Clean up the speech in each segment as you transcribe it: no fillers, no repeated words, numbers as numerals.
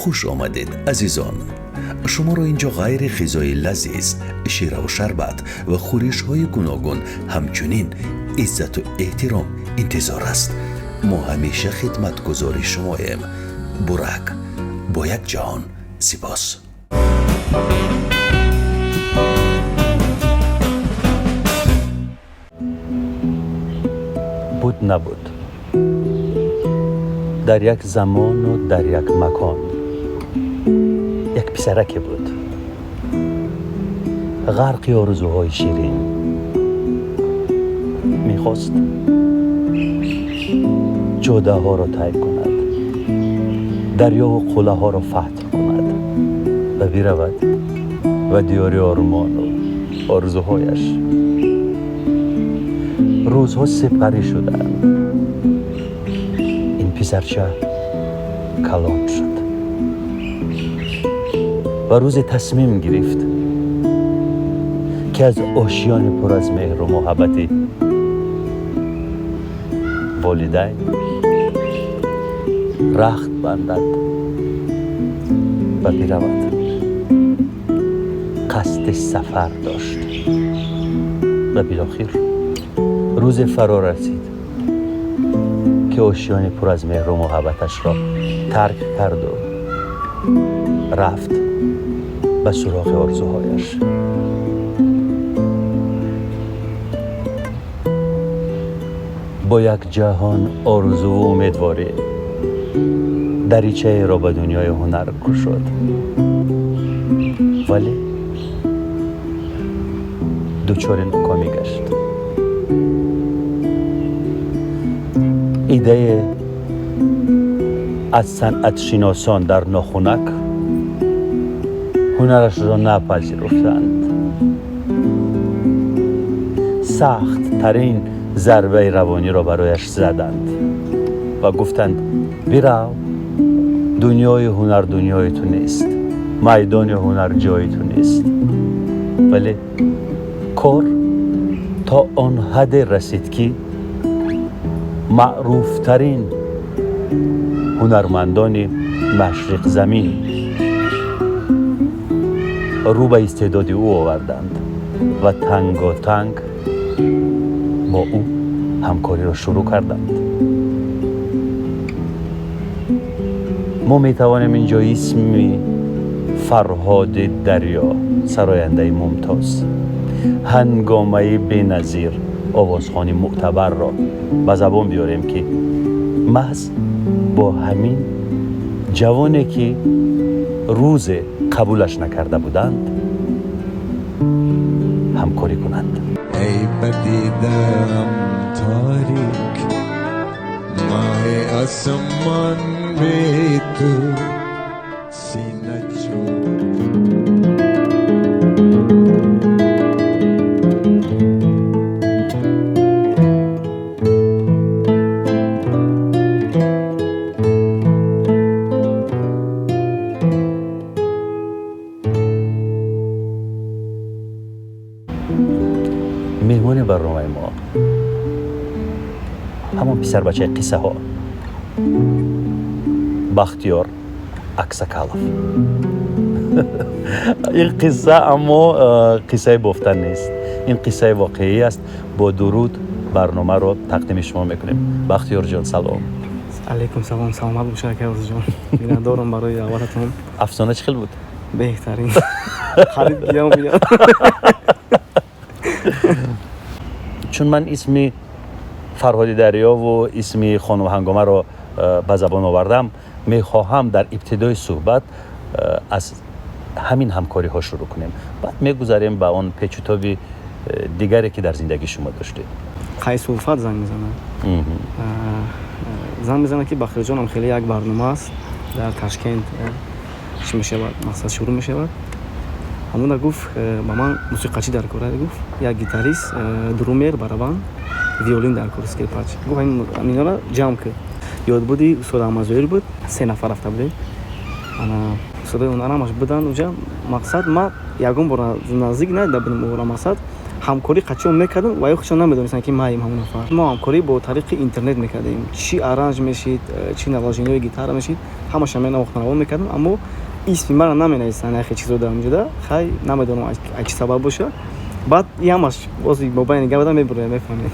Хуш омадед, азизон. Шуморо ин ҷо ғайри ғизои лазиз, шираву шарбат ва хӯришҳои гуногун, ҳамчунин иззату эҳтиром интизор аст. Мо ҳамеша хидматгузори шумоем. Бурак, бо як ҷаҳон сипос. Буд, набуд, дар як замону дар як макон як писараке буд, ғарқи орзуҳои ширин. Мехост ҷодаҳоро тай кунад, дарёву қуллаҳоро фатҳ кунад ва биравад ба диёри ормону орзуҳояш. Рӯзҳо сипарӣ шуданд, ин писарча калон шуд ва рӯзе тасмим гирифт, ки аз ошиёни пур аз меҳру муҳаббати волидайн рахт бандад ва биравад. Қасди сафар дошт ва билохир рӯзе фаро расид, ки ошиёни пур аз меҳру муҳаббаташро тарк карду рафт ба суроғи орзуҳояш. Бо як ҷаҳон орзуву умедворӣ даричаеро ба дунёи ҳунар кушод, вале дучори нокомӣ гашт. Иддае аз санъатшиносон дар нохунак ҳунарашро напазируфтанд. Сахттарин зарбаи равониро барояш заданд ва гуфтанд: «Бирав, дунёи ҳунар дунёи ту нест, майдони ҳунар ҷои ту нест». Вале кор то он ҳадде расид, ки маъруфтарин ҳунармандони машриқзамин рӯ ба истеъдоди ӯ оварданд ва танготанг бо ӯ ҳамкориро шурӯъ карданд. Мо метавонем ин ҷо исми Фарҳоди Дарё, сарояндаи мумтоз, Ҳангомаи беназир, овозхони мӯътабарро ба забон биёрем, ки маҳз бо ҳамин ҷавоне, ки рӯзе қабулаш накарда буданд, ҳамкорӣ кунанд. Эй ба дидаам торик моҳи осмон бе ту сина чу Меҳмони барномаи мо ҳамон писарбачаи қиссаҳо, Бахтиёр Аксакалов. Ин қисса аммо қиссаи бофта нест, ин қиссаи воқеӣ аст. Бо дуруд барномаро тақдими шумо мекунем. Бахтиёрҷон, салом. Алайкум салом, саломат бошед, ака Орзуҷон. Миннатдорам барои даъвататон. Афсона чӣ хел буд? Беҳтарин, харид гиям меяд. Чун ман исми Фарҳоди Дарёву исми хонум Ҳангомаро ба забон овардам, мехоҳам дар ибтидои суҳбат аз ҳамин ҳамкориҳо шурӯъ кунем, баъд мегузарем ба он печутоби дигаре, ки дар зиндагии шумо доштед. Қайс Улфат занг мезанад, занг мезанад, ки Бахтиёрҷонам, хеле як барнома аст дар Ташкент, чӣ мешавад, мақсад шурӯъ мешавад. Ҳамона гуфт ба ман мусиқачӣ дар кор, гуфт, як гитарист, друмер, барабан, виолин дар кор, скрипач. Гуфт, ҳаминора ҷамъ кун. Ёдбуди устод Аҳмадзоир буд, се нафар рафта будем. Ана устодои ҳунар ҳамаш буданд уҷа. Мақсад, ма ягон бор наздик надида будем ӯро. Мақсад, Ҳамкорӣ қачон мекардам ва ё худшон намедонистанд, ки маем ҳамон нафар. Мо ҳамкорӣ бо тариқи интернет мекардем. Чӣ аранж мешид, чӣ наложениҳои гитара мешид, ҳамаша менавохтам, равон мекардам, аммо исми мара наменависанд яхе чизо дар онҷода. Хай, намедонам, ай чӣ сабаб боша. Баъд и ҳамаш боз мобайни гап мебуроя, мефаҳмед.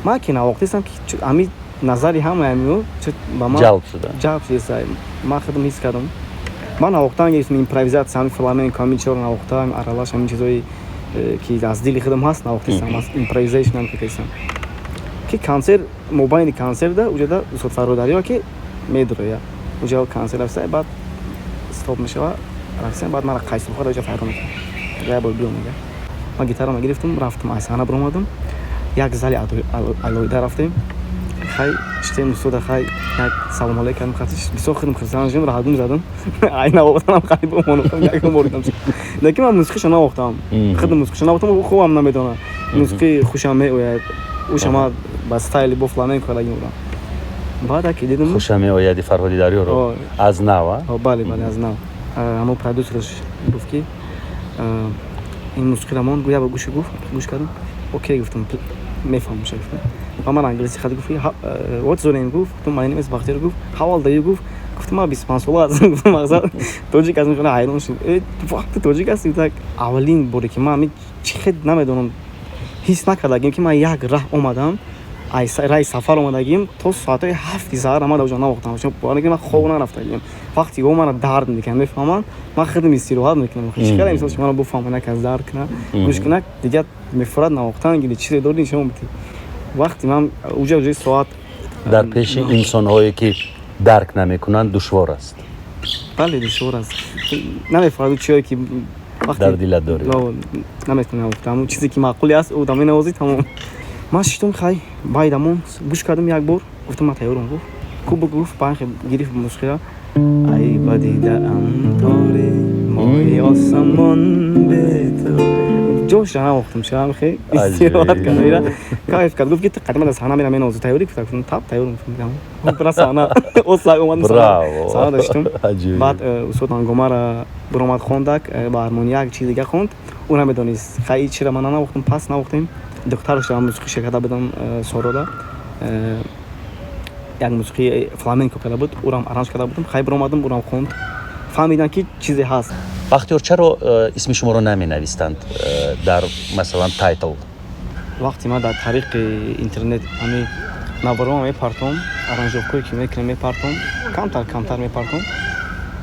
Ман ки навохтистам, ки ҳами назари ҳамаи ҳамино ба ман ҷалб шуда. Ҷалб шудеста. Ман худам ҳис кардам, ман навохтан гирифтам, импровизатсия, ҳами фламенко, ҳамин чизоро навохта, ҳами аралаш, ҳамин чизои ки аз дили худам ҳаст, навохтистам, improvisation ам кардистам, ки консерт, мобайни консертда уҷода устод Фарҳод Дарё ки медуроя, уҷа консерт рафта, баъд стоп мешава, рафтем. Баъд мара Қайсурхода уҷа файро мекунам, як бор биё, мега. Ман гитарама гирифтам, рафтам, аз саҳна баромадам, як зали алоҳида рафтем. Хай, штем, устода хай як салом алейк кардам, хатиш бисёр худам хурсанд шудам, раҳдум задам, ай навохтанам қариб омонам, якум боридам. Лекин ман мусиқиша навохтам, худам мусиқиша навохтам, хубам намедонам. Мусиқи хушам меояд, уша ман ба стайли бо фламенко лаги будам. Баъд аки дидам Хушам меояди Фарҳоди Дарёро аз нав, а? Бале, бале, аз нав. Ҳамо продюсераш гуфт, ки ин мусиқиро мон, як бор гӯши гуфт, гӯш кардам, окей гуфтам, мефаҳмам ша гуфтам. Ба ман англиси хат гуфт, "What's your name?" гуфт, гуфтам, "My name is Бахтиёр." Гуфт, "How old are you?" гуфт, гуфтам, ман 25 сола ҳастам. Гуфтам, мақсад тоҷик ҳастам. Хеле ҳайрон шуд: "Вақти тоҷик ҳасти?" Так аввалин боре ки ман чӣ хел намедонам, ҳис накардагим, ки ман як раҳ омадам, раҳи сафар омадагим, то соатҳои 7-и саҳар ама дар оҷа навохтам. Ман хоб нарафтагим. Вақти о мана дард мекунам, мефаҳманд, ман худам истироҳат мекунам. Чӣ хеле мисол шуморо буфаҳмам, як аз дард кунад, гӯш кунад, дигар мефурад навохтан гири, чизе дори нишон бидӣ. Вақти ман уҷа соат Дар пеши инсонҳое, ки дарк намекунанд, душвор аст. Бале, душвор аст, намефаҳмад чиое ки дар дилат дорӣ. Наметавонам навохтам. Чизе ки маъқуле аст, ӯ да менавозӣ, тамом. Ман шитум, хай, байдамон гӯш кардам, як бор гуфтам, ман тайёрам. Гуфт, куб гуфт, банхе гирифт мусиқира: "Ай ба дидаам тори моҳи осмон бе ту". Ҷош навохтам, шам хе истироҳат кардам, кайф кард. Гуфт, ки қадима дар саҳна мера менавозӣ, тайёрӣ? Гуфта, гуфтам, таб тайёрам. Бра саҳна, осла омадам, саҳна доштум. Баъд устод Ҳангомара биромад, хондак ба армония, як чиз дига хонд, ӯ намедонист. Хай, чира ман нанавохтам, пас навохтем. Духтараш мусиқиша карда будам, Сорода як мусиқии фламенко карда буд, ӯрам аранж карда будам. Хай, биромадам, ӯрам хонд, фаҳмидам, ки чизе ҳаст. Бахтиёр, чаро исми шуморо наменавистанд дар, масалан, title? Вақте ман дар тариқи интернет ҳами наворома мепартом, аранжировкое ки мекунем мепартом, камтар камтар мепартом,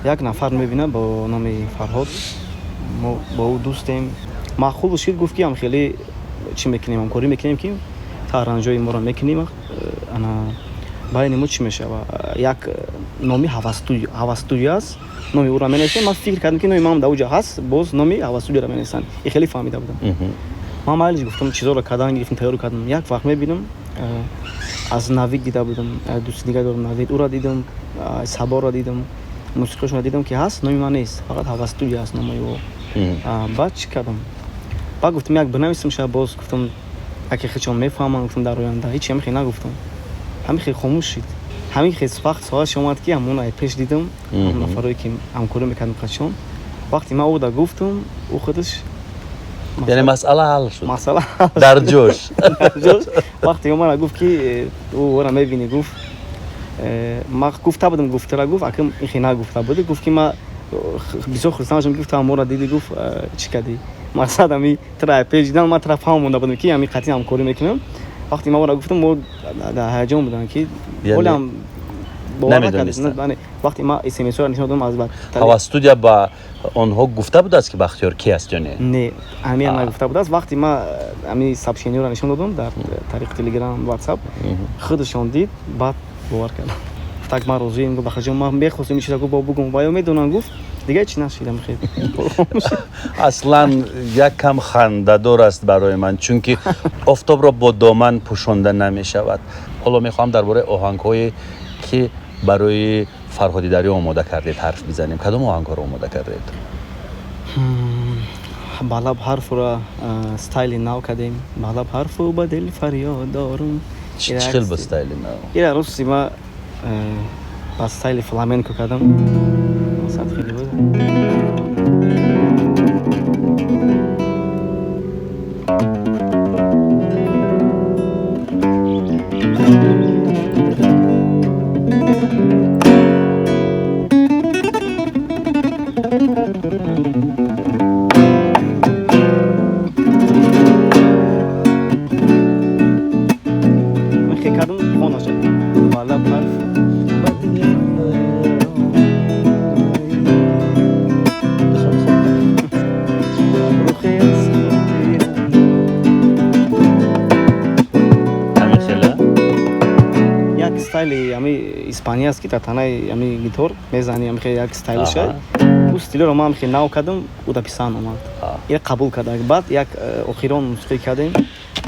як нафар мебинад бо номи Фарҳод, мо бо ӯ дӯстем, маъқул шид, гуфт, ки ам хеле чӣ мекунем, ҳамкорӣ мекунем, ки та аранжои моро мекунем, ана байни мо чӣ мешава, як номи Ҳавасстудио аст, номи ӯро менависем. Ман фикр кардам, ки номи ман дар уҷа ҳаст, боз номи Ҳавасстудиоро менависанд, и хеле фаҳмида будам. Ман майлиш гуфтам, чизоро кардан гирифтам, тайёр кардам. Як вақт мебинам, аз Навид дида будам, дӯсти дига дорам, Навид, ӯро дидам, Саборро дидам, мусиқиашонро дидам, ки ҳаст, номи ман нест, фақат Ҳавасстудио аст номи ӯ. Баъд чӣ кардам? Баъд гуфтам, як бинависам ша, боз гуфтам, яке хичон мефаҳмам, гуфтам, дар оянда. Ҳеч ҳамихе нагуфтам, ҳамихе хомӯш шид. Ҳамин хез вақт соатш омад, ки ҳамон ай пеш дидам, ҳамон нафарое ки ҳамкорӣ мекардам қачон. Вақте ман ӯда гуфтам, ӯ худаш Яъне масъала ҳал шуд. Масъала дар ҷош. Дар ҷош. Вақте ӯ мара гуфт, ки ӯ ора мебинӣ, гуфт, ман гуфта будам, гуфтара гуфт, акм ихе нагуфта буд. Гуфт, ки ман бисёр хурсанд шудам, гуфт, моро диди, гуфт, чӣ кардӣ, мақсад ами тра пеш дидан, ман тра фаҳм монда будам, ки ами қатъи ҳамкорӣ мекунам. Вақте ман ора гуфтам, мо дар ҳаяҷон будам, ки ҳолам Намедонистанд. Вақте ман смсро нишон додам аз Ҳавасстудия ба онҳо гуфта будааст, ки Бахтиёр ки аст ё не? Не, ҳамиам нагуфта будааст. Вақте ман ами сообщениёро нишон додам дар тариқи Телеграм, Ватсап, худашон дид, баъд бовар кардам. Так ман розием, гуфт, бахаҷон, ман мехостем ин чиза, гуфт, бо бугум ва ё медонам, гуфт, дигар чи нашидам хел. Аслан як кам хандадор аст барои ман, чунки офтобро бо доман пӯшонда намешавад. Ҳоло мехоҳам дар бораи оҳангҳое, ки барои Фарҳоди Дарё омода кардед, ҳарф бизанем. Кадом оҳангҳоро омода кардед? Ба лаб ҳарфура стайли нав кардем, ба лаб ҳарфу ба дил фарёд дорум. Чӣ хел ба стайли нав? Ира рости ма ба стайли фламенко кардам. Сад хеле буд. Ман хе кардам, хонаша вала барф. Рухи аз хотирам. Ҳамин хела. Як стайли ами испания аст, ки дар танаи ами гитор мезани, ами хе як стайлша. Ӯ стилро ман хе нав кардам, ӯ да писанд омад. Ира қабул кард. Баъд як охирон мусиқӣ кардем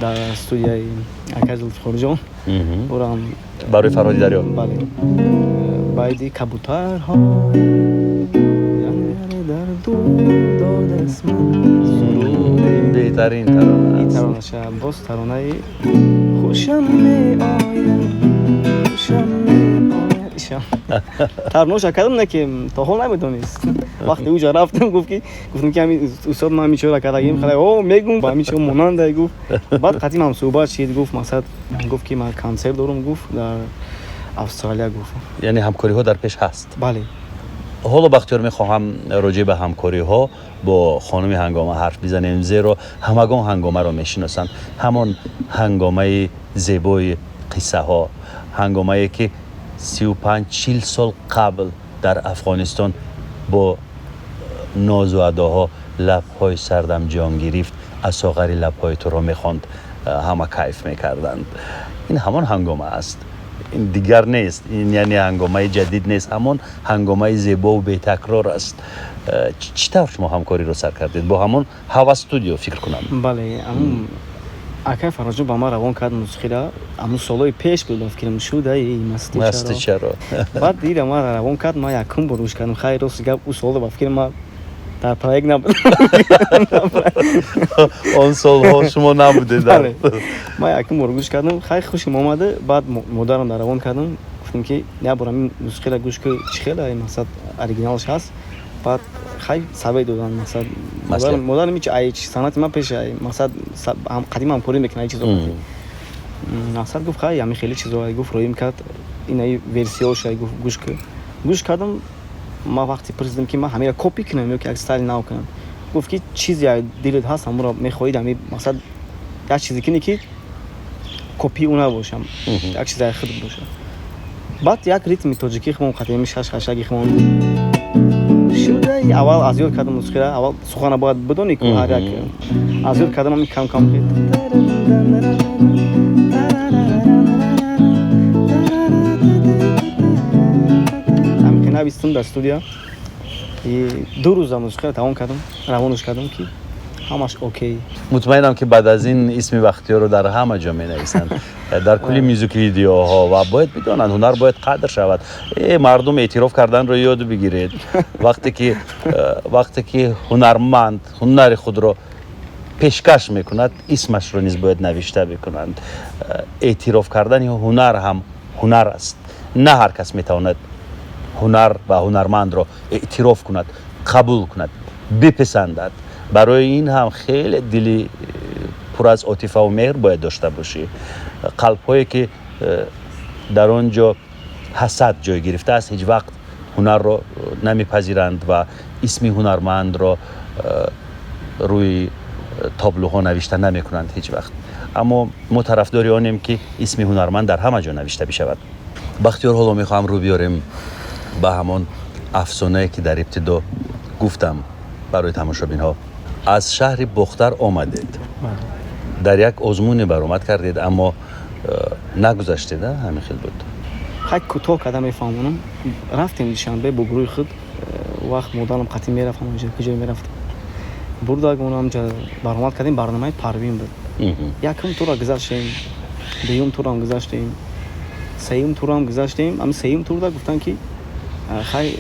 дар студияи акай Зулфиқорҷон. Ӯрам Барои Фарҳоди Дарё. Бале, байди кабутарҳо дар дур додааст ман суруде. Беҳтарин тарона Ин аст. таронаша, боз таронаи хушам меояд, хушам меояд, ишам таронаша кардам, не ки то ҳол намедонист. Вақте уҷа рафтам, гуфт ки, гуфтам ки ҳами устод, ман ҳамин чизро кардагим, хеле о мегум, ба ҳамин чизо монандай гуфт. Баъд қатъи ман суҳбат шид, гуфт, мақсад, гуфт ки ман консерт дорум, гуфт, дар Австралия, гуфт. Яъне ҳамкориҳо дар пеш ҳаст? Бале. Ҳоло, Бахтиёр, мехоҳам роҷеъ ба ҳамкориҳо бо хонуми Ҳангома ҳарф бизанем, зеро ҳамагон Ҳангомаро мешиносанд, ҳамон Ҳангомаи зебои қиссаҳо, Ҳангомае ки 35-40 сол қабл дар Афғонистон бо нозу адоҳо «Лабҳои сардам ҷон гирифт аз соғари лабҳои туро» мехонд, ҳама кайф мекарданд. Ин ҳамон Ҳангома аст, ин дигар нест, ин яъне Ҳангомаи ҷадид нест, ҳамон Ҳангомаи зебову бетакрор аст. Чӣ тавр шумо ҳамкориро сар кардед бо ҳамон Ҳава студио, фикр кунам? Бале, ҳамун акай Фарҳодҷон ба ман равон кард мусиқира, ҳамун солҳои пеш буд, ба фикрам, шудаи масти. Масти чаро. Баъд дира ман равон кард, ман якум бор гӯш кардам. Хайр, рости гап, ӯ солҳо, ба фикрам, ман дар проект набудам. Он солҳо шумо набудед. Бале, ман якум бор гӯш кардам, хайр, хушим омада. Баъд модарам дар равон кардам, гуфтам ки як бор ҳамин мусиқиро гӯш ку, чӣ хела, мақсад, оригиналш ҳаст. Баъд хай совет додан, мақсад, Маслиҳат. модарам ҳеч ай санъати ман пеш, ай мақсад, қадим ҳамкорӣ мекунад ай чизо. Мақсад, гуфт, хай, ҳамин хеле чизо, ай, гуфт, роим кард, инаи версияош, ай, гуфт, гӯш ку. Гӯш кардам. Ман вақте пурсидам ки ман ҳамеро копи кунам ё ки як стайли нав кунам, гуфт ки чизе ай дилат ҳаст, ҳамонро мехоҳид, ҳами мақсад, як чизе кунӣ ки копии ӯ набошам, як чизе ай худ бошад. Баъд як ритми тоҷикӣ химон қатъими шаш хашаги химон шуда. Аввал аз ёд кардам мусиқиро, аввал сухана бояд бидонӣ ку ҳар як аз ёд кардам, ҳамин кам кам. Ҳамин навистам дар студия, и 2 рӯза мусиқиро тамом кардам, равонаш кардам ки ҳамаш окей. Мутмаинам, ки баъд аз ин исми Бахтиёрро дар ҳама ҷо менависанд, дар кулли мюзик видеоҳо, ва бояд бидонанд, ҳунар бояд қадр шавад. Мардум, эътироф карданро ёд бигиред. Вақте ки ҳунарманд ҳунари худро пешкаш мекунад, исмашро низ бояд навишта бикунанд. Эътироф кардани ҳунар ҳам ҳунар аст. На ҳар кас метавонад ҳунар ва ҳунармандро эътироф кунад, қабул кунад, биписандад. Барои ин ҳам хеле дили пур аз отифаву меҳр бояд дошта бошӣ. Қалбҳое ки дар он ҷо ҳасад ҷой гирифтааст, ҳеҷ вақт ҳунарро намепазиранд ва исми ҳунармандро рӯи таблоҳо навишта намекунанд ҳеҷ вақт. Аммо мо тарафдори онем, ки исми ҳунарманд дар ҳама ҷо навишта бишавад. Бахтиёр, ҳоло мехоҳам рӯ биёрем ба ҳамон афсонае, ки дар ибтидо гуфтам барои тамошобинҳо. Аз шаҳри Бохтар омадед, дар як озмуне баромад кардед, аммо нагузаштед, ҳамин хел буд? Хай, кӯтоҳ карда мефаҳмонам. Рафтем Душанбе бо гурӯҳи худ. Вақт модарам қатъӣ мерафт ҳамаҷо, куҷое мерафт, бурдаг онамҷа. Баромад кардем, барномаи Парвин буд. Якум тура гузаштем, дуюм турам гузаштем, сеюм турам гузаштем. Ами сеюм турда гуфтанд ки хай,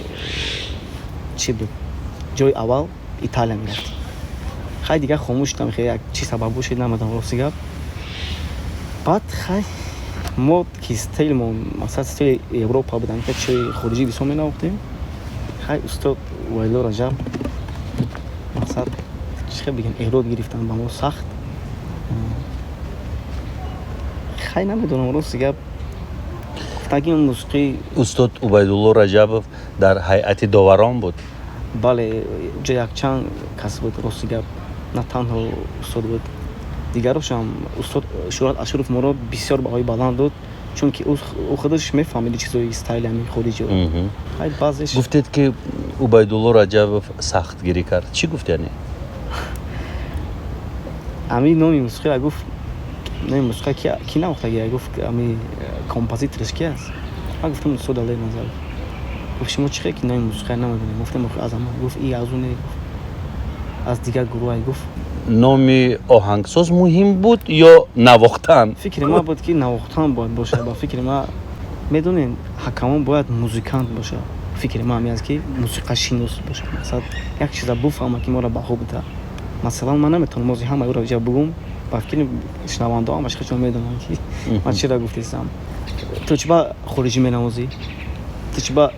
чӣ буд, ҷои аввал Италия мерафт. Хай, дигар хомӯш шудам, хе як чӣ сабаб бошед, намедонам, рости гап. Баъд хай, мо ки стилмон, мақсад, стили Европа будам, ки чои хориҷӣ бисёр менавохтем. Хай, устод Убайдулло Раҷаб, мақсад, чӣ хел бигем, эрод гирифтан ба мо сахт. Хай, намедонам, рости гап, гуфтан ки мусиқӣ. Устод Убайдулло Раҷабов дар ҳайати доварон буд? Бале, ҷа якчанд кас буд, рости гап, на танҳо устод буд, дигарошам. Устод Шӯҳрат Ашуров моро бисёр баҳои баланд дод, чунки ӯ худаш мефаҳмиди чизои стайли ҳамин хориҷиро. Баъзеш Гуфтед, ки Убайдулло Раҷабов сахтгирӣ кард. Чӣ гуфт яъне? Ами номи мусиқиро гуфт, номи мусиқа ки навохтагия, гуфт, ами композитораш ки аст? Ман гуфтам, устод Далер Назаров. Гуфт, шумо чӣ хел ки номи мусиқия намедонед? Гуфтам, аз ама. Гуфт, и аз уне, гуфт, аз дигар гурӯҳай, гуфт. Номи оҳангсоз муҳим буд ё навохтан? Фикри ман буд, ки навохтан бояд бошад. Ба фикри ман, медонед, ҳакамон бояд музикант бошад. Фикри ман ҳамин аст, ки мусиқашинос бошад, масалан, як чиза буфаҳма, ки моро баҳо бида. Масалан, ман наметавонам ози ҳамаи ӯро ҷа бугум, ба фикри шунавандаҳо ҳамаш худшон медонанд, ки ман чиро гуфтестам. Ту чӣ ба хориҷӣ менавозӣ, ту чӣ ба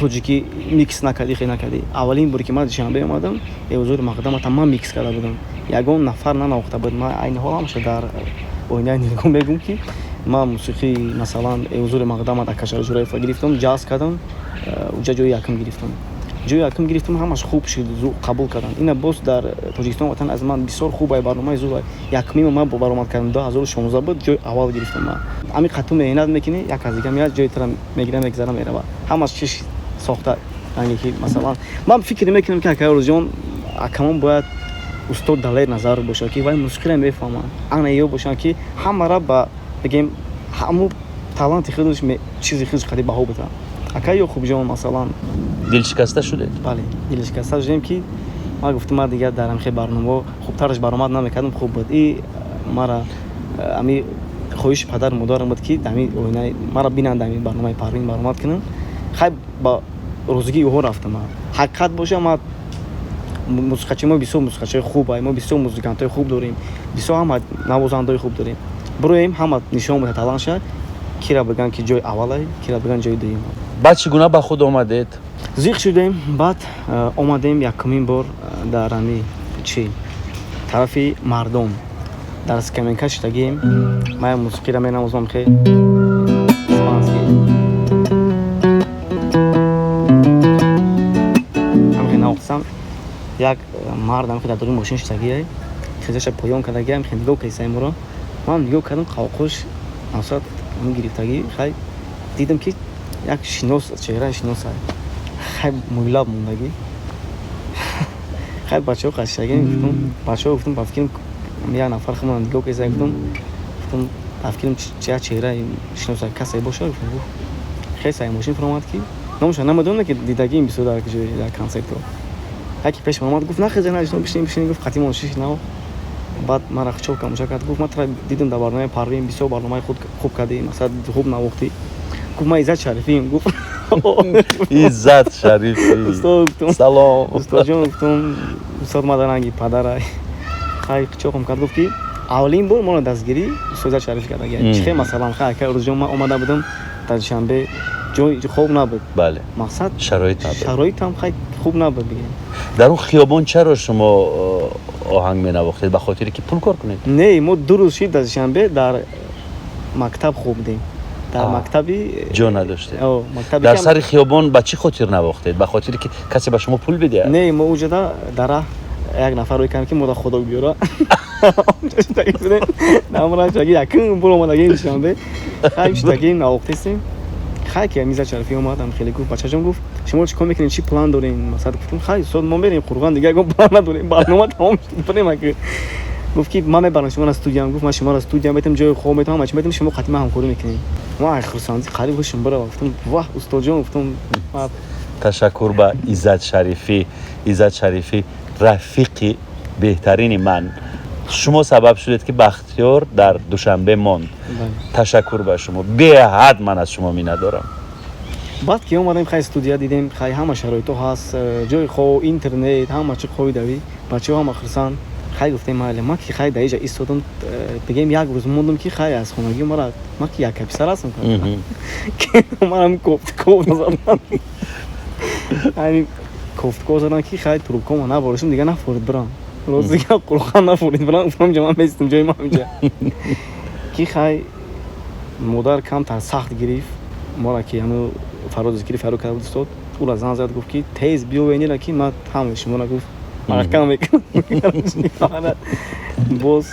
тоҷикӣ микс накардӣ, хе накардӣ? Аввалин боре, ки ман Душанбе омадам, эҳузури мақдамата ман микс карда будам, ягон нафар нанавохта буд. Ман айни ҳол ҳамаша дар оинаи нигоҳ мегӯм, ки ман мусиқии, масалан, эҳузури мақдамат Акашари Ҷураева гирифтам, ҷаз кардам, уҷа ҷои якум гирифтам, ҷои якум гирифтам, ҳамаш хуб шуд, қабул карданд. Ина боз дар Тоҷикистон, ватан аз ман бисёр хуб ай барномаи зур якумимо ман баромад кардам, 2016 буд, ҷои аввал гирифтам. Ман ҳамин қад ту меҳнат мекунӣ, як аз дига меяд, ҷои тура мегира, мегзара, мерава. Ҳамаш чиш сохта ранге, ки масалан, ман фикр мекунам, ки акаи Орузҷон, акамон бояд устод Далер Назаров бошад, ки вай мусиқиро мефаҳманд, ана ё бошанд, ки ҳамара ба бигем ҳаму таланти худаш, чизи худаш қади баҳо бидиҳанд. Акаи Ёқубҷон, масалан. Дилшикаста шудед? Бале, дилшикаста шудем, ки ман гуфтам, ман дигар дар ҳамхел барномаҳо хубтараш баромад намекардам, хуб буд. И мара ами хоҳиши падару модарам буд, ки ами оинаи мара бинанд, ами барномаи Парвин баромад кунам. Хай, ба розигии ӯҳо рафтам. Ҳақиқат боша, ман мусиқачи, мо бисёр мусиқачиҳои хуб, мо бисёр музикантҳои хуб дорем, бисёр ҳама навозандаҳои хуб дорем. Бироем, ҳама нишон буда талант шад, кира биган, ки ҷои аввалай, кира биган, ҷои дуюм. Баъд чӣ гуна ба худ омадед? Зиқ шудем, баъд омадем якумин бор дар ами чи тарафи мардум дар скаменка шидагием. Ман мусиқиро менавозам, хе испанский ҳамхе навохтам. Як мард ҳамхе дар дури мошин шидагие, хезаша поён кардагиам, ҳамхе нигоҳ кардисаи моро. Ман нигоҳ кардам, қавқош мақсад гирифтагӣ. Хай, дидам, ки як шинос, чеҳраи шиноса. Хай, мӯйлаб мондагӣ. Хай, бачаҳо қашшагӣ, гуфтум, бачаҳо, гуфтум, ба фикрам як нафар худмон нигоҳ кардиса. Гуфтум, ба фикрам як чеҳраи шиноса касе боша. Гуфтум, гуфт, хел саи мошин фуромад, ки номаша намедонам, ки дидагиим бисёр дар ҷои дар консертҳо. Яке пешам омад, гуфт, нахеза, на, бишин, бишин, гуфт, қатимон шиш нав. Баъд мара хичоб камоша кард, гуфт, ман тра дидам дар барномаи Парвин, бисёр барномаи худ хуб кардӣ, масалан, хуб навохтӣ. Гуфт, ман Иззат Шарифием, гуфт. Иззат Шарифӣ. Устод, гуфтум. Салом. Устодҷон, гуфтум, устод мадаранги падарай. Хай, хичоқам кард, гуфт, ки аввалин бор моро дастгирӣ устод Иззат Шарифӣ карда. Чихе, масалан, хай, акай Орузҷон, ман омада будам дар Душанбе, ҷои хоб набуд. Мақсад Шароит набуд. Шароитам хай хуб набуд, бигем. Дар он хиёбон чаро шумо оҳанг менавохтед? Ба хотире ки пул кор кунед? Не, мо 2 рӯз шид дар Душанбе дар мактаб хоб будем, дар мактаби. Ҷо надоштед? Мактаби. Дар сари хиёбон ба чӣ хотир навохтед? Ба хотире ки касе ба шумо пул бидиҳад? Не, мо уҷада дар раҳ як нафар рӯй кардем, ки мода худо биёра. Якум бор омадагим Душанбе, хай, шидагим, навохтестем. Хай, ки Иззат Шарифӣ омад, хеле гуфт, бачаҷон, гуфт, шумо чӣ кор мекунед, чӣ план дорем? Масалан, гуфтум, хай, устод, мо мерем Қурғон, дигар ягон план надорем, барнома тамом шуд, бирем. Аки гуфт, ки ман мебарам шуморо студиям, гуфт, ман шуморо студиям метам, ҷои хоб метам, ҳама чӣ метам, шумо қатъи ман ҳамкорӣ мекунем. Ман ай хурсандӣ қариб ҳушам бирава. Гуфтум, ваҳ, устодҷон, гуфтум. Ташаккур ба Иззат Шарифӣ. Иззат Шарифӣ рафиқи беҳтарини ман. Шумо сабаб шудед, ки Бахтиёр дар Душанбе монд. Ташаккур ба шумо беҳад, ман аз шумо миннатдорам. Баъд ки омадем, хай, студия дидем, хай, ҳама шароитҳо ҳаст, ҷои хоб, интернет, ҳама чӣ қоидавӣ, бачаҳо ҳама хурсанд. Хай, гуфтем, майли. Ман ки хай дар иҷа истодам, бигем, як рӯз мондам, ки хай, аз хонагӣ мара, ман ки якка писар ҳастам, манам кофтуков задам, ҳамин кофтуков задам, ки хай, трубкома наборишам, дига нафорид бирам, рост дига қурған нафорид бирам. Гуфтам, ҷа ман местам, ҷои ман ҳаминҷа. Ки хай, модар камтар сахт гирифт мора, ки ҳамн Фарроз Зикри фарёд карда буд, устод. Ура зан зад, гуфт, ки тез биёвенира, ки ман ҳамаи шуморо, гуфт, маҳкам мекунам. Боз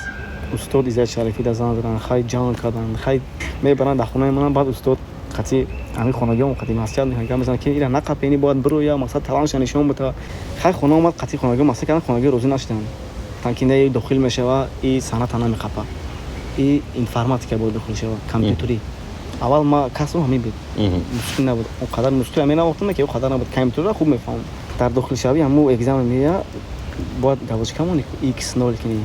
устод Иззат Шарифида зан заданд, хай, ҷанг карданд, хай, мебаранд дар хонаи манам. Баъд устод қатъи ҳамин хонагиҳом қатъи маслиҳат мекунад, гап мезанад, ки ира нақапени, бояд бироя, мақсад, талантша нишон бита. Хай, хона омад, қатъи хонагиҳо маслиҳат карданд, хонагиҳо розӣ нашуданд, гуфтанд, ки не, дохил мешава и санъата намеқапа, и информатика бояд дохил шава, компютерӣ. Аввал ма касбам ҳамин буд, мусиқӣ набуд он қадар. Мусиқӣ менавохтам, ки он қадар набуд, компютерро хуб мефаҳмам. Дар дохилшавӣ ҳамун экзамен мея, бояд галочка монӣ, икс ноль кунӣ.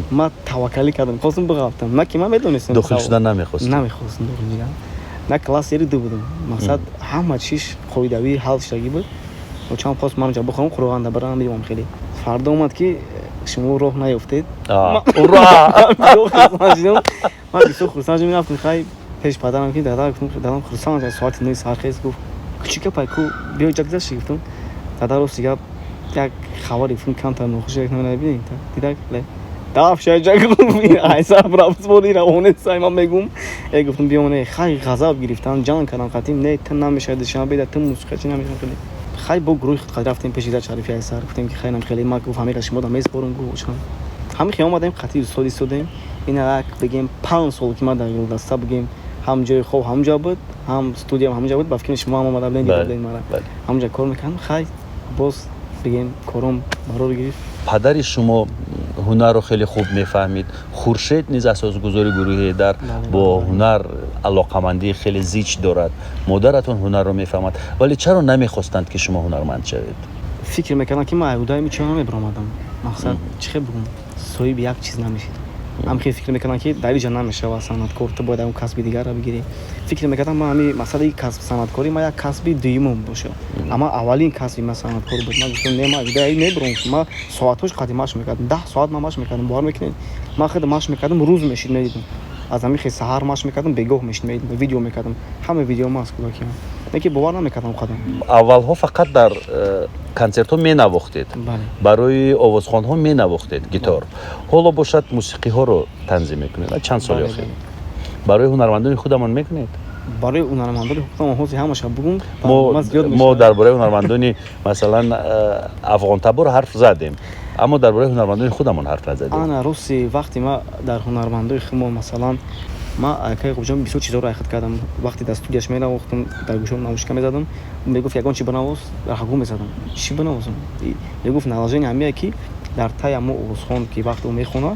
Ма таваккалӣ кардам, хостам биғафтам, на ки ман медонистам. Дохил шудан намехостед? Намехостам дохил шудан. На класс ери ду будам, мақсад, ҳама чиш қоидавӣ ҳал шудагӣ буд. Чанд хост ман ҷа бихоҳам, Қурғанда барам, биём. Хеле фардо омад, ки шумо роҳ наёфтед. Ура! Ман бисёр хурсанд шудам, рафтам, хай, пеш падарам, ки дада, гуфтам, дадам хурсанд шуд. Соати 9 сархез, гуфт: «Кучика пай ку, биё, ҷа гузашти». Гуфтам: «Дада, рости гап, як хабаре», гуфтам, «камтар нохуш набинед». Дидак дафша ҷа айсар рафтбоди равонесай, ман мегум э, гуфтам, биёне. Хай, ғазаб гирифтан, ҷанг кардам қатим: «Не, ту намешавӣ Душанбе, ту мусиқачи намешавӣ». Хеле, хай, бо гурӯҳи худ рафтем пеши Иззат Шарифи айсар, гуфтем, ки хайнам хеле, ма, гуфт, ҳамеқа шумо да меспорум, гуфт. Ҳамин хел омадем, қатъи устод истодем. Ина як, бигем, 5 сол ки ман дар Гулдаста, бигем, ҳам ҷои хоб ҳамҷо буд, ҳам студиям ҳамҷо буд. Ба фикри шумо ҳам омада будем, дида будем мара, ҳамҷо кор мекардам. Хай, боз, бигем, кором барор гирифт. Падари шумо ҳунарро хеле хуб мефаҳмид. Хуршед низ, асосгузори гурӯҳи Ҳайдар, бо ҳунар алоқамандии хеле зич дорад. Модаратон ҳунарро мефаҳмад, вале чаро намехостанд, ки шумо ҳунарманд шавед? Фикр мекардам, ки ман айудаи мичо намебаромадам, мақсад, чӣ хел бигум, соҳиби як чиз намешидам. Ҳам хел фикр мекардам, ки дар иҷа намешава санъаткор, ту бояд ягон касби дигарро бигирӣ. Фикр мекардам, ман ҳами масъалаи касб, санъаткорӣ, ман як касби дуюмам боша, аммо аввалин касби ман санъаткор буд. Ман гуфтам: «Не, ман идаи мебурам». Ман соатҳош қади машқ мекардам, 10 соат ман машқ мекардам, бовар мекунед, ман худ машқ мекардам, рӯз мешид медидам. Аз ҳамин хел саҳар машқ мекардам, бегоҳ мешид медидам, видео мекардам, ҳама видео ма аст кӯдакиам, лекин бовар намекардам қадам. Аввалҳо фақат дар консертҳо менавохтед, барои овозхонҳо менавохтед гитор, ҳоло бошад мусиқиҳоро танзим мекунед. Чанд соли охир барои ҳунармандони худамон мекунед? Барои ҳунармандони худамон ҳозир ҳамаша бугум. Мо дар бораи ҳунармандони, масалан, афғонтабор ҳарф задем, аммо дар бораи ҳунармандони худамон ҳарф назадем. Ана, рости, вақте ма дар ҳунармандои худмон, масалан, ма акаи Ғубҷон бисёр чизҳоро айхат кардам. Вақте дар студияш менавохтам, дар гӯшом наушника мезадам, мегуфт: «Ягон чи бинавоз». Дар ҳагу мезадам: «Чӣ бинавозам?» Мегуфт: «Наложение ҳамие, ки дар таи ҳамо овозхон, ки вақте ӯ мехона,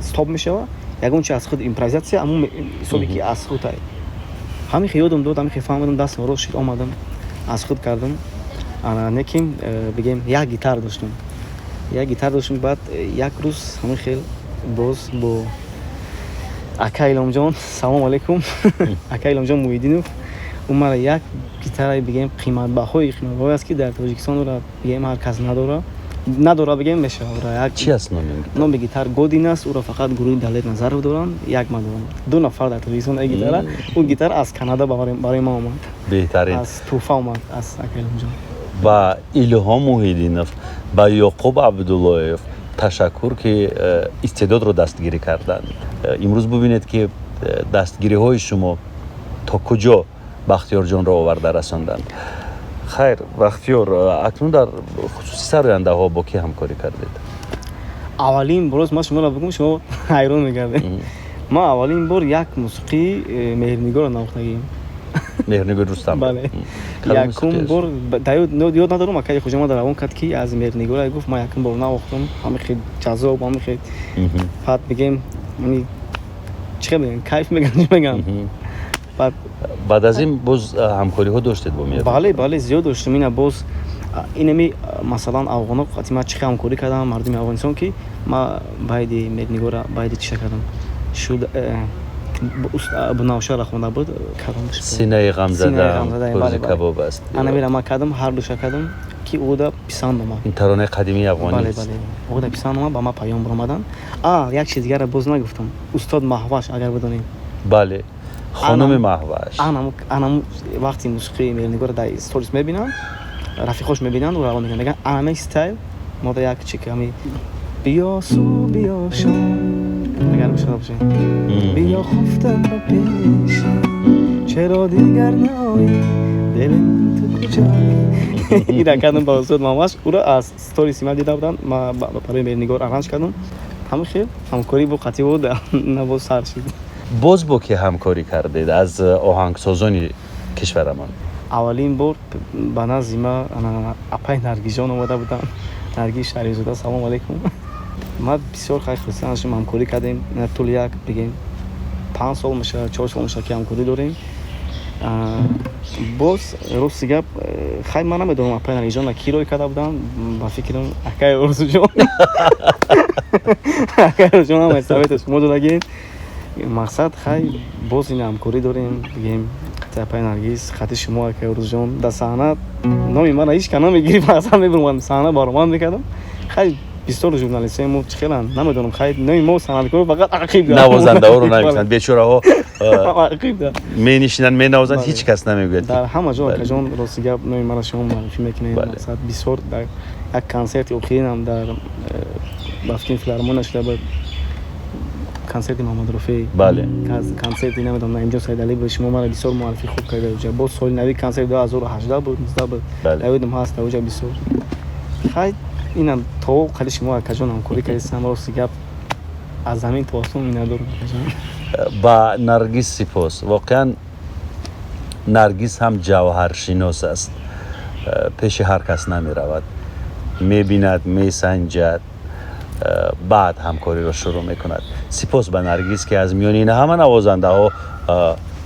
стоп мешава, ягон чи аз худ импровизатсия, ҳамун ҳисобе, ки аз худ». Ҳамин хел ёдам дод, ҳамин хел фаҳмидам, дастам рост шуд, омадам, аз худ кардам. Ана, неким, бигем, як гитар доштам, як гитар доштам. Баъд як рӯз ҳамин хел боз бо ака Иломҷон, салом алейкум, ака Иломҷон Муҳиддинов, ӯ мара як гитараи, бигем, қиматбаҳои қиматбаҳое аст, ки дар Тоҷикистон ӯра, бигем, ҳар кас надора, бигем, мешава ӯра як. Чи аст номи? Номи гитар Годин аст. Ӯро фақат гурӯҳи Далер Назаров доранд, як ман дорам, ду нафар дар Тоҷикистон як гитара. Ӯ гитар аз Канада барои ман омад. Беҳтарин. Аз тӯҳфа омад аз ака Иломҷон. Ба Илҳом Муҳиддинов, ба Ёқуб Абдуллоев ташаккур, ки истеъдодро дастгирӣ карданд. Имрӯз бубинед, ки дастгириҳои шумо то куҷо Бахтиёрҷонро оварда расонданд. Хайр, Бахтиёр, акнун дар хусуси сарояндаҳо бо кӣ ҳамкорӣ кардед? Аввалин бор, ман шуморо бигӯм, шумо ҳайрон мегардед, ман аввалин бор як мусиқии Меҳрнигорро навохтагием. Меҳрнигори Рустам? Бале, якум бор ёд надорам, акаи Хуҷама дар равон кард, ки аз Меҳрнигора, гуфт, ман якум бор навохтам, ҳами хел ҷаззоб, ҳами хел, баъд, бигем, чӣ хел мегӯям, кайф мегӯям, чӣ мегӯям, баъд. Баъд аз ин боз ҳамкориҳо доштед бо Меҳр? Бале, бале, зиёд доштем. Ина боз инами, масалан, афғоно қати ман чӣ хел ҳамкорӣ кардам, мардуми Афғонистон, ки ма байди Меҳрнигора, байди чиша кардам, шуд, Бунавшара хонда буд, кардам. Синаи ғамзада пурзи кабоб аст. Анамира ман кардам, ҳар душа кардам, ки ӯда писанд омад. Ин таронаи қадимии афғонӣ. Бале, бале, ӯда писанд омад, ба ман паём баромадан. А як чиз дигарро боз нагуфтам: устод Маҳваш, агар бидонем. Бале, хонуми Маҳваш. Анам вақти мусиқии Меҳрнигора дар сторис мебинанд, рафиқош мебинанд, ӯ равон мекунанд, мегӯянд: «Анаме стайл мода як чи ами биё су, биё шом, агар бишуда бошед, биё хуфта ба пеши, чаро дигар наоӣ». Дили ман ту куҷоӣ, ира кардам ба устод Мамаш. Уро аз сториси ман дида будам, ма барои Меҳрнигор аранж кардам. Ҳамин хел ҳамкорӣ бо қатъи буд, навоз сар шуд. Боз бо ки ҳамкорӣ кардед аз оҳангсозони кишварамон? Аввалин бор ба назди ма апай Наргизҷон омада буданд, Наргиз Шарифзода, салом алейкум. Ма бисёр хай хурсанд шудам, ҳамкорӣ кардем. Тӯли як бигем 5 сол мешавад, 4 сол мешавад, ки ҳамкорӣ дорем. Боз рости гап, хай ман намедонам апай Наргизҷон ки рой карда буданд, ба фикрам акай Орзуҷон, акай Орзуҷон ҳам советаш шумо додагем. Мақсад хай боз ин ҳамкорӣ дорем, бигем хати апай Наргиз, хати шумо акай Орзуҷон. Дар саҳна номи мана ҳеҷ ка намегирифт, аслан мебурмадам саҳна, баромад мекардам. Хай бисёр журналистҳои мо чӣ хеланд, намедонам, хай номи мо санъаткор фақат ақиб навозандаҳоро нависанд, бечораҳо ақиб менишинанд, менавозанд, ҳеҷ кас намегӯяд. Дар ҳама ҷо акаҷон, рости гап, номи мара шумо муаррифӣ мекунед. Мақсад бисёр дар як консерти охиринам дар ба фикри филармония шуда буд, консерти Муҳаммад Рофеъ. Бале. Консерти намедонам Наимҷон Саидалӣ буд, шумо мара бисёр муаррифӣ хуб карда уҷа. Боз соли нави консерт 2018 буд, 19 буд, ёдам ҳаст, уҷа бисёр хай инам то қали шумо акаҷон ҳамкорӣ кардистам. Рости гап, аз замин то осмон миннатдорам акаҷон. Ба Наргиз сипос. Воқеан Наргиз ҳам ҷавҳаршинос аст, пеши ҳар кас намеравад, мебинад, месанҷад, баъд ҳамкориро шурӯъ мекунад. Сипос ба Наргиз, ки аз миёни ин ҳама навозандаҳо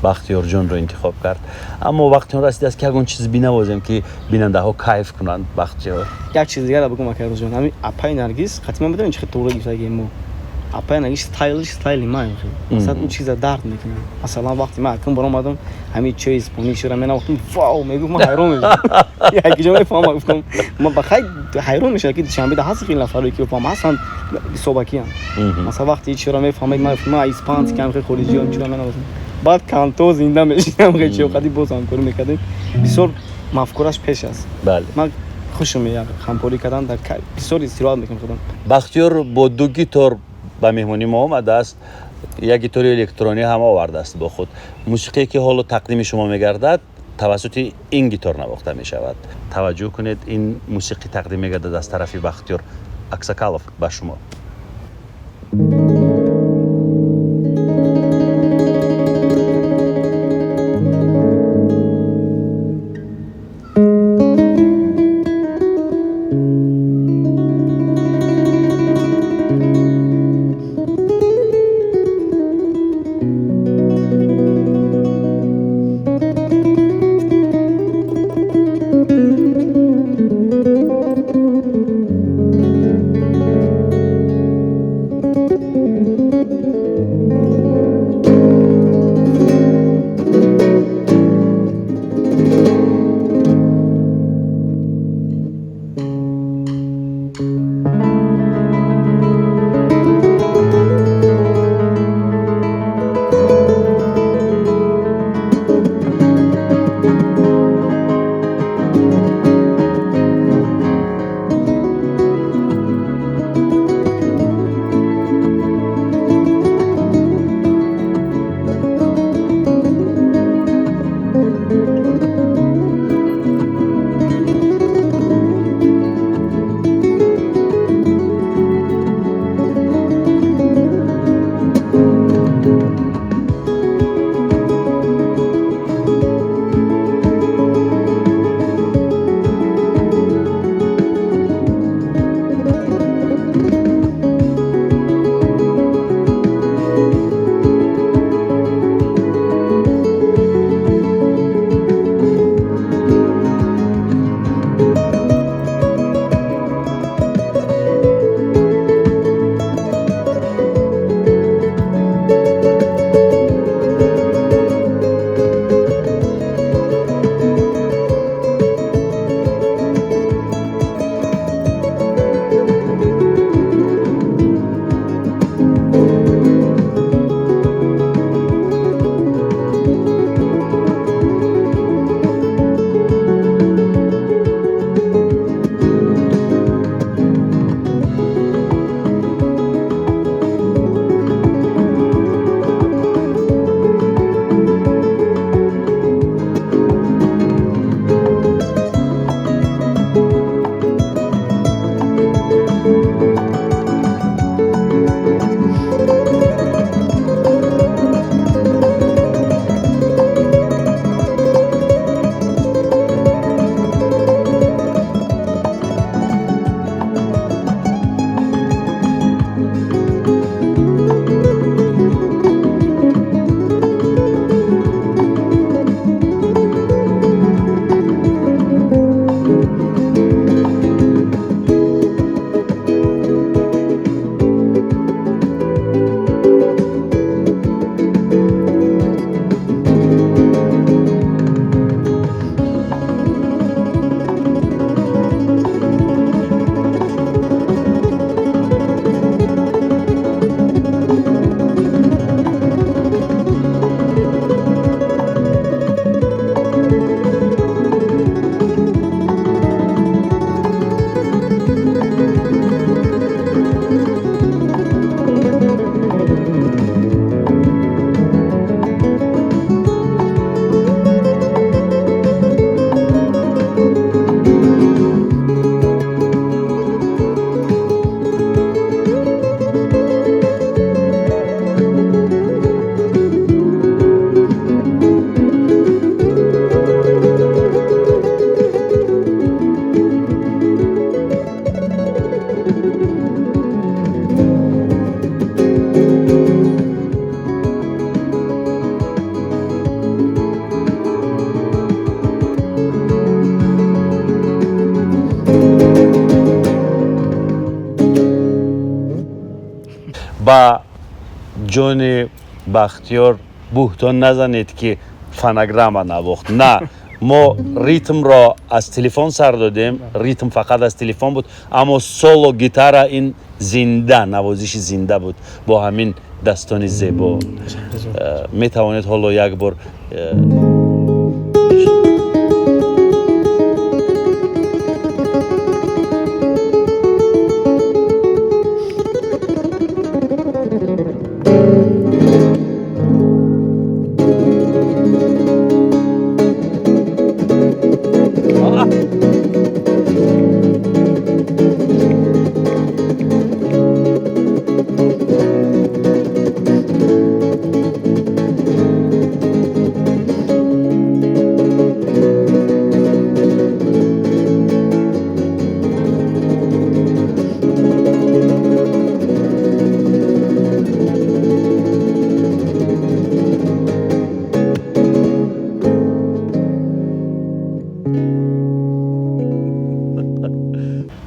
Бахтиёрҷонро интихоб кард. Аммо вақти он расидааст, ки ягон чиз бинавозем, ки бинандаҳо кайф кунанд. Бахтиёр, як чиз дигара бигӯм, акай Рӯзҷон. Ҳамин апаи Наргиз қатъи ман медонем чӣ хел туғри гирифтагием мо. Апаи Наргиз стайлш стайли ман, масалан, он чиза дард мекунад. Масалан, вақте ман акун баромадам, ҳамин чои испонӣ шура менавохтам, вау мегуфт, ман ҳайрон мешудам, якҷо мефаҳмам. Гуфтам, ман ба хай ҳайрон мешавам, ки Душанбеда ҳаст хеле нафаре, ки бифаҳмам, ҳастанд собакиян. Масалан, вақте чиро мефаҳмед, ман испанский кам хел хориҷиён чиро менавозам, баъд канто зинда мешидам, хел чиё қади боз ҳамкорӣ мекардем. Бисёр мафкураш пеш аст. Ман хушам меяд ҳамкорӣ кардан, дар бисёр истироҳат мекунам худам. Бахтиёр бо ду гитор ба меҳмонӣ мо омадааст, як гитори электронӣ ҳам овардааст бо худ. Мусиқие, ки ҳоло тақдими шумо мегардад, тавассути ин гитор навохта мешавад. Таваҷҷӯҳ кунед, ин мусиқӣ тақдим мегардад аз тарафи Бахтиёр Аксакалов ба шумо. Ба ҷони Бахтиёр буҳтон назанед, ки фонограмма навохт. На, мо ритмро аз телефон сар додем, ритм фақат аз телефон буд, аммо соло гитара ин зинда, навозиши зинда буд бо ҳамин дастони зебо. Метавонед ҳоло як бор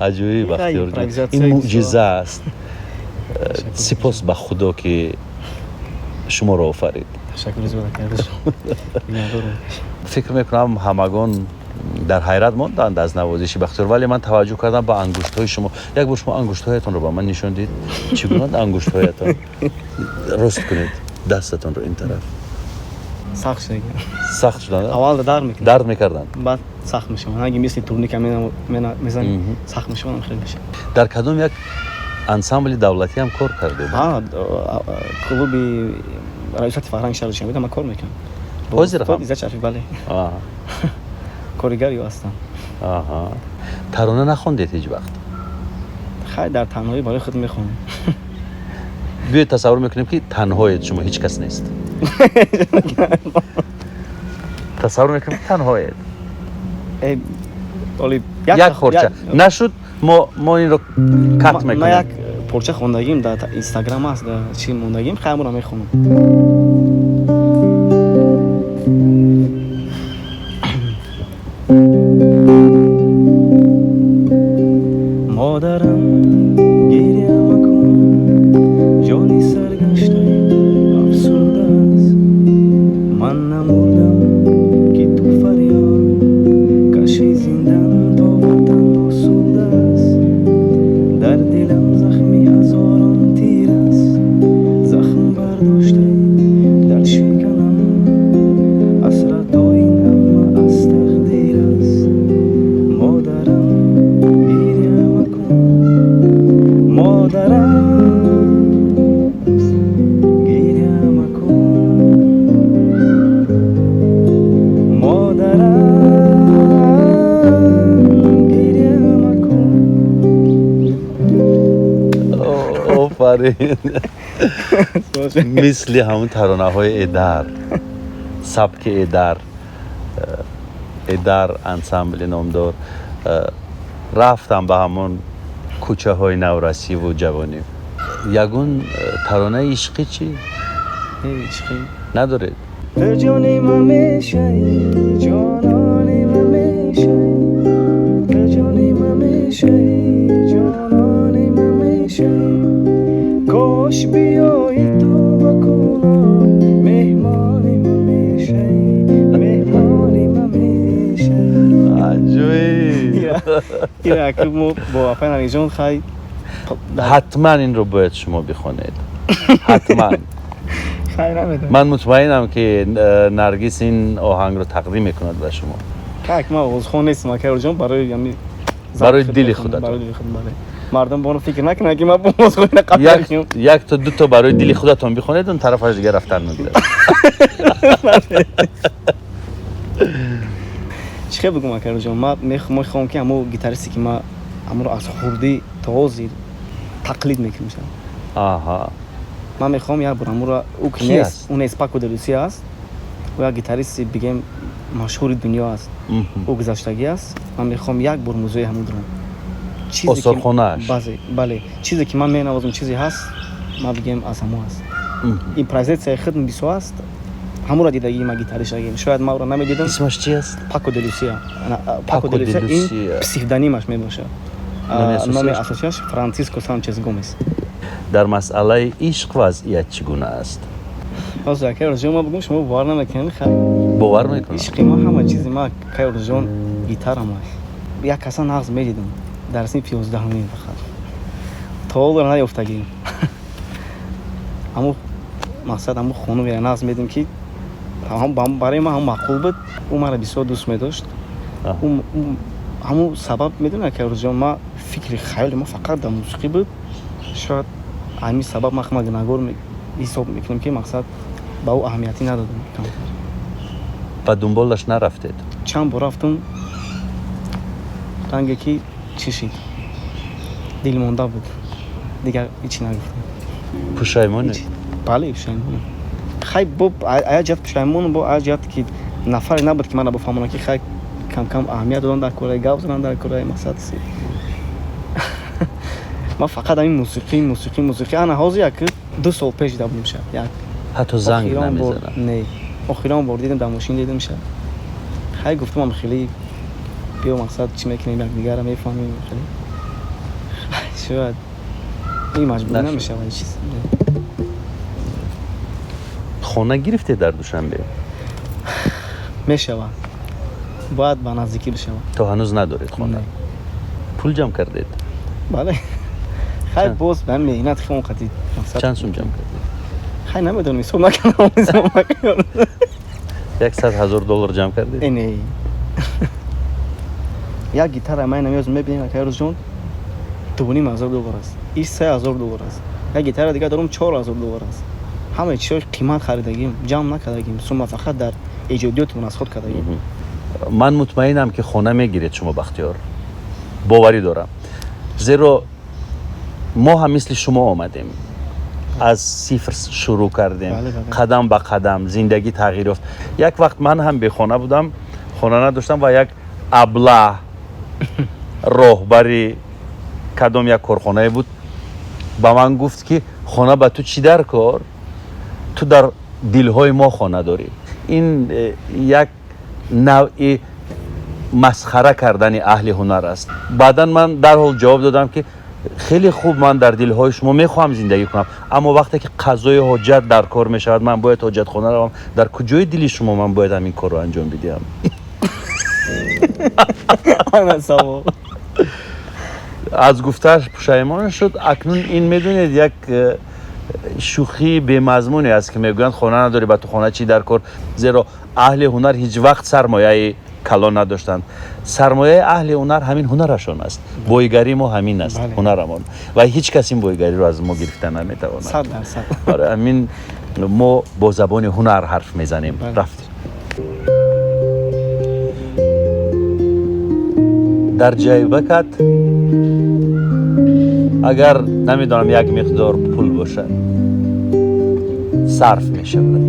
аҷоиб, Бахтиёр, ин мӯъҷиза аст. Сипос ба Худо, ки шуморо офарид. Фикр мекунам, ҳамагон дар ҳайрат монданд аз навозиши Бахтиёр, вале ман таваҷҷӯҳ кардам ба ангуштҳои шумо. Як бор шумо ангуштҳоятонро ба ман нишон диҳед, чӣ гуна ангуштҳоятон. Рост кунед дастатонро ин тараф. Сахт шуда. Сахт шуданд? Аввал дард мекунад. Дард мекарданд. Баъд сахт мешаванд. Аги мисли турника мезанӣ, сахт мешаванд, хеле мешавад. Дар кадом як ансамбли давлатӣ ҳам кор кардед? Клуби раёсати фарҳанги шаҳри Душанбе ман кор мекунам. Ҳозир ҳам? Иззат Шариф, бале. Коригар ё ҳастам. Тарона нахондед ҳеҷ вақт? Хай, дар танҳоӣ барои худ мехонам. Биёед, тасаввур мекунем, ки танҳоед шумо, ҳеҷ кас нест. Тасаввур мекунем, ки танҳоед. Як порча нашуд, мо инро кат мекунем. Ман як порча хондагим дар Инстаграм аст, дар чӣ мондагим, хай, ҳамонро мехонам. Модарам, гиря макун, ҷони саргаштаи афсурда аст. Ман намурдам, ки ту фарёд каши, зиндан то ватан осуда аст. Дар дилам захми ҳазорон тир аст, захм бардоштаи дар шиканам. Ҳасрато ин ҳама аз тақдир аст. Модарам, гиря макун, модарам, гиря макун, модарам, гиря макун. Офарин, мисли ҳамон таронаҳои Эдар, сабки Эдар, Эдар ансамбли номдор. Рафтам ба ҳамон кӯчаҳои наврасиву ҷавонӣ. Ягон таронаи ишқӣ чӣ надоред? Ту ҷони ман мешавӣ, ҷонони ман мешавӣ, ту ҷони ман мешавӣ, ҷонони ман мешавӣ. Кош биёӣ ту ба Кӯлоб, меҳмони ман мешавӣ, меҳмони ман мешавӣ. Аҷоиб. Ира мо бо апай Наргизҷон, хай. Ҳатман инро бояд шумо бихонед, ҳатман. Ман мутмаинам, ки Наргиз ин оҳангро тақдим мекунад ба шумо. Как ман овозхон нестам, акаёрҷон, барои барои дили худатон. Барои дили худ, бале. Мардум бо он фикр накунанд, ки ман бо овозхонӣ қабл. Як то дуто барои дили худатон бихонед, он тарафаш дигар рафтан мегирад. Чӣ хел бигӯм, акаёрҷон, ман мехоҳам, ки ҳамо гитаристе, ки ман ҳамонро аз хурдӣ то ҳозир тақлид мекунам. Ман мехоҳам як бор ҳамонро, ӯ ки нест, ӯ нест, Пако де Люсия аст. Ӯ як гитаристи, бигем, машҳури дунё аст, ӯ гузаштагӣ аст. Ман мехоҳам як бор музеи ҳамон дурам. Осорхонааш. Бале, чизе ки ман менавозам, чизе ҳаст, ман бигем, аз ҳамо аст. Импровизатсияи худ бисёр аст, ҳамонро дидагӣ ман гитаристагим, шояд ман ӯро намедидам. Исмаш чи аст? Пако де Люсия. Пако де Люсия ин псевдонимаш мебошад, номи асосияш Франциско Санчес Гомес. Дар масъалаи ишқ вазъият чӣ гуна аст? Ҳозир, акай Орзуҷон, ман бигӯм, шумо бовар намекунед, хай. Бовар мекунам. Ишқи ман, ҳама чизи ман, акай Орзуҷон, гитарам. Як каса нағз медидам дар синфи 11-ум, фақат то ҳоло наёфтагим. Ҳамун мақсад, ҳамун хонуме нағз медидем, ки барои ман ҳам маъқул буд. Ӯ маро бисёр дӯст медошт. Ҳамун сабаб, медонӣ, акай Орзуҷон, ман фикри хаёли ман фақат дар мусиқӣ буд. Шояд ҳамин сабаб ман худро гунаҳгор ҳисоб мекунам, ки мақсад ба ӯ аҳамиятӣ надодам. Ба дунболаш нарафтед? Чанд бор рафтум, ранге ки чӣ шид, дилмонда буд, дигар ҳичи нагуфтам. Пушаймонед? Бале, пушаймонам. Хай, бо ая ҷиҳат пушаймонам, бо ая ҷиҳат ки нафаре набуд, ки мана бифаҳмонад, ки хай, кам-кам аҳамият додан дар кораи, гап задан дар кораи. Мақсад, ман фақат ҳамин мусиқӣ, мусиқӣ, мусиқӣ. Ана ҳозир як 2 сол пеш дида будем, шад як. Ҳатто занг намезанад? Не, охирон бор дидем, дар мошин дидем, шад. Хай, гуфтам, хеле биё, мақсад, чӣ мекунем, якдигарро мефаҳмем. Хеле шояд ин маҷбурӣ намешавад чиз. Хона гирифте дар Душанбе? Мешавад, бояд ба наздикӣ бишавад. То ҳанӯз надоред хона? Пул ҷамъ кардед? Бале, хай, боз ба меҳнат хелон қатӣ. Чанд сум ҷамъ кардед? Хай, намедонам, ҳисоб накардам. 100 000 доллар ҷамъ кардед? Не, як гитара ман намёз мебинем, акай Рӯзҷон, 2 500 доллар аст, иш 3000 доллар аст. Як гитара дигар дорум, 4000 доллар аст. Ҳамаи чизҳои қимат харидагим, ҷамъ накардагим сума, фақат дар эҷодиётмон аз худ кардагим. Ман мутмаинам, ки хона мегиред шумо, Бахтиёр, боварӣ дорам, зеро мо ҳам мисли шумо омадем, аз сифр шурӯъ кардем, қадам ба қадам зиндагӣ тағйир ёфт. Як вақт ман ҳам бехона будам, хона надоштам ва як аблаҳ, роҳбари кадом як корхонае буд, ба ман гуфт, ки хона ба ту чӣ дар кор, ту дар дилҳои мо хона дорӣ. Ин як навъи масхара кардани аҳли ҳунар аст. Баъдан ман дарҳол ҷавоб додам, ки хеле хуб, ман дар дилҳои шумо мехоҳам зиндагӣ кунам, аммо вақте ки қазои ҳоҷат дар кор мешавад, ман бояд ҳоҷатхона равам. Дар куҷои дили шумо ман бояд ҳамин корро анҷом бидиҳам? Савол. Аз гуфтааш пушаймон шуд. Акнун ин, медонед, як шӯхии бемазмуне аст, ки мегӯянд хона надорӣ, ба ту хона чӣ дар кор, зеро аҳли ҳунар ҳеҷ вақт сармояи калон надоштанд. Сармояи аҳли ҳунар ҳамин ҳунарашон аст. Боигарии мо ҳамин аст, ҳунарамон, ва ҳеҷ кас ин боигариро аз мо гирифта наметавонад. Барои ҳамин мо бо забони ҳунар ҳарф мезанем. Рафтем. Дар ҷайбакат агар, намедонам, як миқдор пул бошад, сарф мешавад.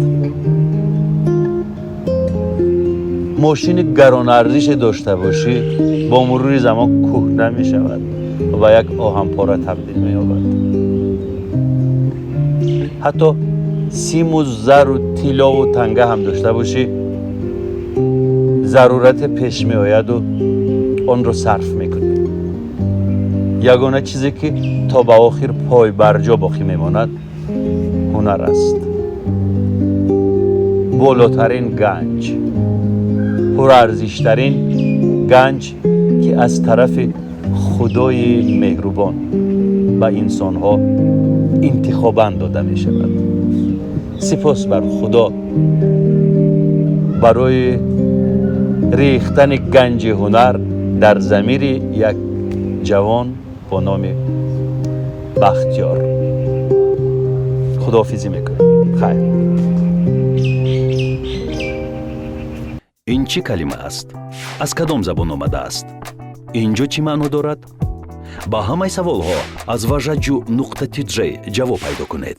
Мошини гаронарзише дошта бошӣ, бо мурури замон кӯҳна мешавад ва як оҳанпора табдил меёбад. Ҳатто симу зару тиллову танга ҳам дошта бошӣ, зарурате пеш меояду онро сарф мекунӣ. Ягона чизе, ки то ба охир пойбарҷо боқӣ мемонад, ҳунар аст. Болотарин ганҷ, пурарзиштарин ганҷ, ки аз тарафи Худои меҳрубон ба инсонҳо интихобан дода мешавад. Сипос бар Худо барои рехтани ганҷи ҳунар дар замири як ҷавон бо номи Бахтиёр. Худоҳофизӣ мекунем, хайр. Ин чӣ калима аст? Аз кадом забон омадааст? Ин ҷо чӣ маъно дорад? Ба ҳамаи саволҳо аз важаҷу нуқта тиҷ ҷавоб пайдо кунед.